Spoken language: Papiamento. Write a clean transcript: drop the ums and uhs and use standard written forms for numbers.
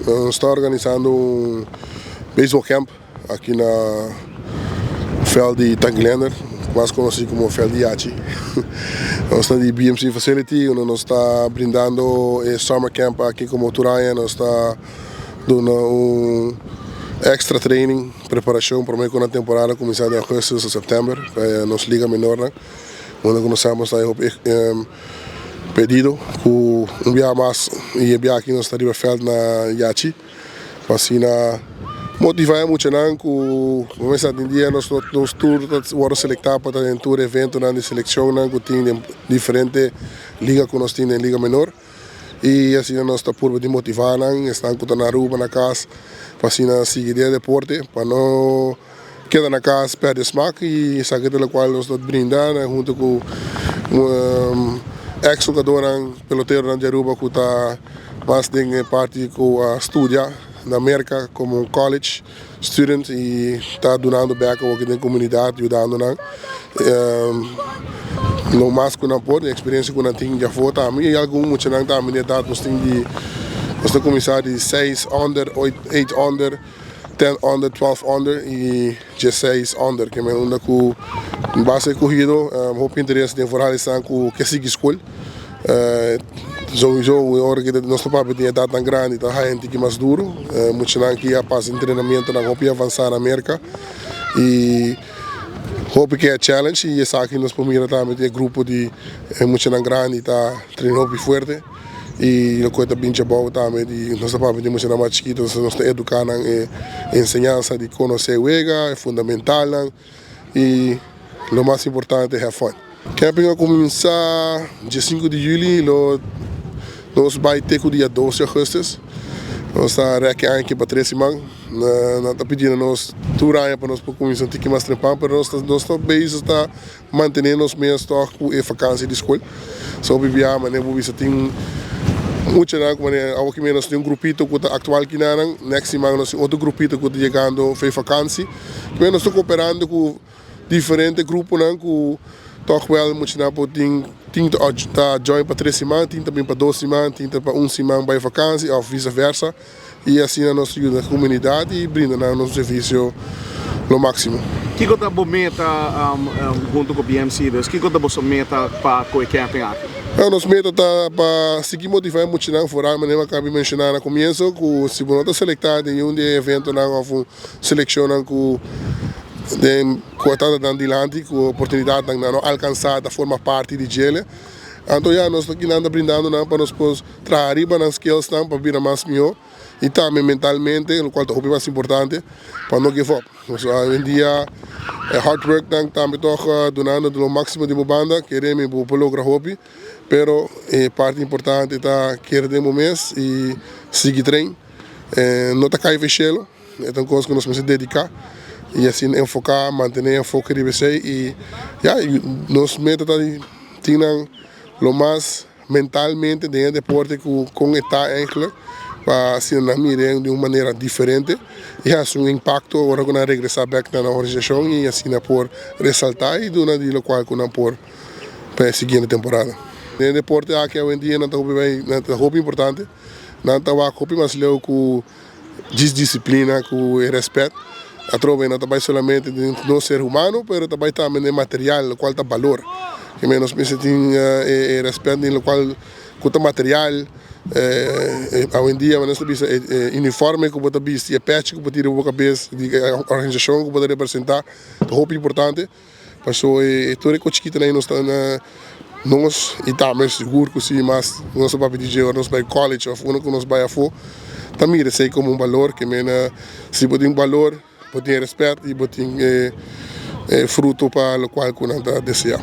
Nos ta organisando un baseball camp aki na veld di Tanglender, mas conoci como veld di Yachi. Nos ta di BMC Facility, unda nos ta brindando e summer camp aki como tur aña. Nos ta duna un extra training, preparacion prome cu na temporada cuminsa den augustus of september pa nos liga menornan. Unda cu nos sa ta hopi pedido cu un biaha mas y e biaha aki nos ta riba veld na Yachi pa asina motiva e muchanan cu mester tin dia nos tur ta wordo selecta pa ta den tur eventonan di seleccionnan cu tin den diferente liga cu nos tin den liga menor y asina nos ta purba di motiva nan esnan cu ta na Aruba na cas pa asina sigui den e deporte pa no keda na cas perde smaak y esaki ta locual nos ta brinda hunto cu ex jugadornan peloteronan di Aruba cu ta mas den e parti cu a studia na Merca como un college student y ta dunando bek awo den comunidad yudando nan lo mas cu nan por den experiencia cu nan tin di afo tambe y algun muchanan tambe di edad nos tin di nos ta cuminsa di seis under eight under 10 under, 12 under y 16 under. Ke men unda cu base escogido, hopi interes den vooral esnan cu ke sigui school. Sowieso ora cu nos ta papia di edadnan grandi ta haya un tiki mas duro. Muchanan ki a pasa entrenamientonan hopi avansa na Merca y hopi ke a challenge y esaki nos por mira tambe di e grupo di muchanan grandi ta train hopi fuerte. Y loke ta bin djabou tambe di nos ta papia di muchanan mas chikito, nos ta educa nan e enseñansa di conoce wega, e fundamentalnan y lo mas importante, have fun. Camping a cuminsa dia 5 di juli, lo nos bay te cu dia 12 di augustus. Nos ta rek e aña aki pa 3 siman. Nan ta pidiendo nos tur aña pa nos por cuminsa un tiki mas trempan, pero nos ta bezig ta mantene nos mes toch cu e vakantie di school. So bibiá mane bo bisa tin muchanan cu mane awo ki nos tin un grupito cu ta actual kinanan, next siman nos tin otro grupito cu ta yegando fe vakantie. Nos ta cooperando cu diferente gruponan cu toch wel muchanan por tin ta join pa 3 siman, tin tambe pa 2 siman, tin pa un siman bay vakantie of vice versa. Y asina nos yuda e comunidad y brinda nan nos servicio lo maximo. Kiko ta bo meta hunto cu BMC? Dus kiko ta bo meta pa cu e camping aki? Nou, nos meta ta pa sigui motiva muchanan vooral manera mi a caba di menciona na comienzo cu si bo no ta selecta den un di e eventonan of un seleccionnan cu den cu ta dan dilanti cu oportunidadnan nan no alcansa ta forma parti di djele. Anto ya nos ta kinan ta brindando nan pa nos por traha riba nan skills nan pa bira mas miho y tambe mentalmente, lo cual ta hopi mas importante, pa no give up. So, hoy en dia hard work nan tambe toch dunando lo maximo di bo banda, kere mi bo por logra hopi, pero e parti importante ta kere den bo mes y sigui train. No ta cay cielo, e ta un cos cu nos mester dedica y asina enfoca, mantene enfoke riba esey y ya, nos meta ta tin nan lo mas mentalmente den e deporte cu con e ta eigenlijk pa asina nan mira di un manera diferente y haci un impacto ora cu nan regresa bek na nan organisacion y asina por resalta y duna di locual cu nan por pa e siguiente temporada. Den deporte aki hoy en dia nan ta hopi nan ta hopi importante, nan ta wak hopi mas leu cu djis disciplina cu e respet. Atrobe no ta bay solamente den nos ser humano, pero ta bay tambe den material, locual ta balor. Ke men nos mester tin e respet den locual cu ta material. Hoy en dia nos ta bisa e uniforme cu bo ta bisti, e pechi cu bo tira riba bo cabes, di e organisacion cu bo ta representa, ta hopi importante. Paso e tur e cos chikitonan nos ta na nos y tambe sigur cu si mas nos ta papia di dje ora nos bay college of unda cu nos bay afo ta mira esey como un balor ke men si bo tin balor bo tin e respet y bo tin e fruto pa locual cu nan ta desea.